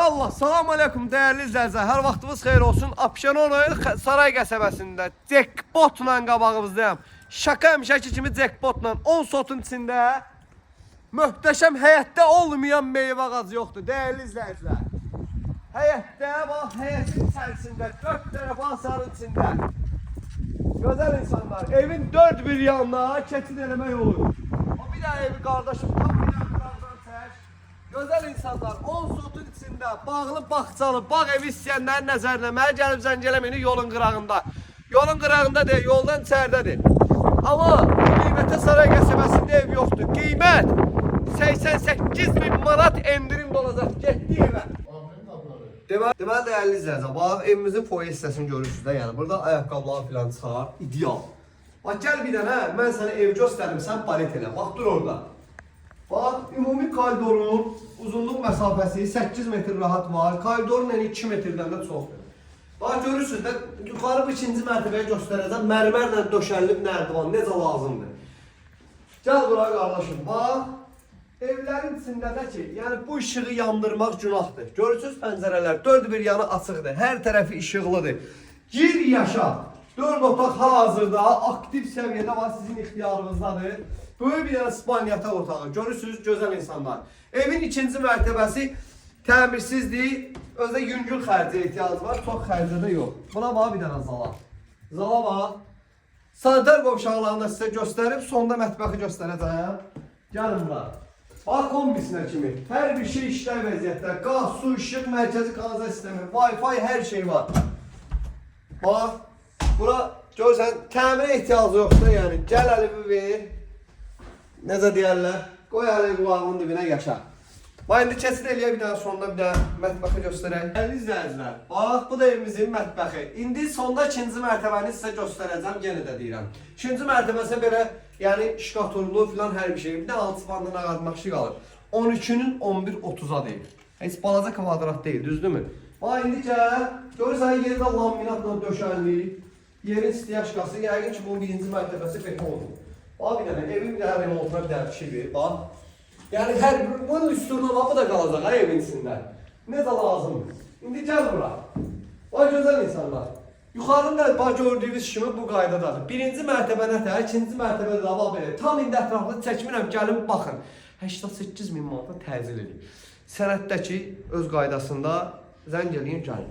Yallah, salam aleyküm dəyərli izləyicilər. Hər vaxtınız xeyir olsun. Abşeron rayon Saray qəsəbəsində jackpotla qabağınızdayam. Şaka həmişəki kimi jackpotla 10 sotun içində möhtəşəm həyətdə olmayan meyvə ağacı yoxdur dəyərli izləyicilər. Həyətdə, bax, həyətin içərisində, dörd tərəf hasarın içində. Gözəl insanlar, evin dörd bir yanına keçid eləmək olur. O bir daha evi qardaşım tam bir dənə qıraqdan çək. Gözəl insanlar, 10 sotun içində bağlı bağçalı, bağ evi istəyənlərin nəzərinə mənə gəlib zəng eləməyin yolun qırağında. Yolun qırağında deyil, yoldan içəridədir. Amma qiymətə Saray qəsəbəsində ev yoxdur. Qiymət 88 min manat endirim də olacaq. Getdi evə. Deməli dəyərli izləyicilər, bax evimizin foyer hissəsini görürsünüz də, yəni burada ayaqqabılar filan çıxar, ideal. Bax gəl bir dənə, mən sənə ev göstərim, sən palet elə. Bax dur orada. Bax ümumi koridorun uzunluq məsafəsi 8 metr rahat var. Koridorun eni 2 metrdən də çoxdur. Bax görürsünüz də yuxarı bu ikinci mərtəbəyə göstərəcəm. Mərmərlə döşənilib nərdivan necə lazımdır. Gəl bura qardaşım, bax. Evlərin içində də ki, yəni bu işığı yandırmaq günahdır. Görürsüz pəncərələr dörd bir yanı açıqdır. Hər tərəfi işıqlıdır. Gir yaşa. Dörd otaq hal-hazırda aktiv səviyyədə var, sizin ixtiyarınızdadır. Böyük bir dənə span yataq otağı. Görürsüz gözəl insanlar. Evin ikinci mərtəbəsi təmirsizdir. Özdə yüngül xərcə ehtiyacı var, çox xərcə də yox. Buna bax bir dənə zala. Zala bax. Sanitar qovşaqlarını da sizə göstərib, sonda mətbəxi göstərəcəm. Gəlin bura. Bax kombisinə kimi. Hər bir şey işlər vəziyyətdə. Qaz, su, işıq, mərkəzi kanalizasiya sistemi, Wi-Fi hər şey var. Bax, bura görsən təmirə ehtiyacı yoxdur, yəni. Gəl əlimi ver. Necə deyərlər? Qoy əlini qulağının dibinə yaşa. Bax indi keçid eləyək bir dənə sonda bir dənə mətbəxi göstərək. Dəyərli izləyicilər, bax bu da evimizin mətbəxi. İndi sonda ikinci mərtəbəni sizə göstərəcəm, yenə də deyirəm. İkinci mərtəbəsi belə, yəni şkaturlu filan hər bir şey. Bir də alçıpandan ağartmaq qalır. 12-nin 11.30-a deyil. Heç balaca kvadrat deyil, düzdürmü? Bax indi gəl, görürsən yerdə laminatla döşənliyik. Yerin stiyaşkası, yəqin ki bunun birinci mərtəbəsi betondur. Bax bir dənə evin bir dənə remontuna bir dənə pişik, bax. Yəni hər bir bunun üstünə bax bu da qalacaq ha evin içində. Necə lazımdır. İndi gəl bura. Bax gözəl insanlar. Yuxarının da bax gördüyünüz kimi bu qaydadadır. Birinci mərtəbə nətər, ikinci mərtəbədə də bax belə. Tam indi ətraflı çəkmirəm, gəlin baxın. 88 min manata təzil edir. Sənətdəki öz qaydasında zəng eləyin gəlin.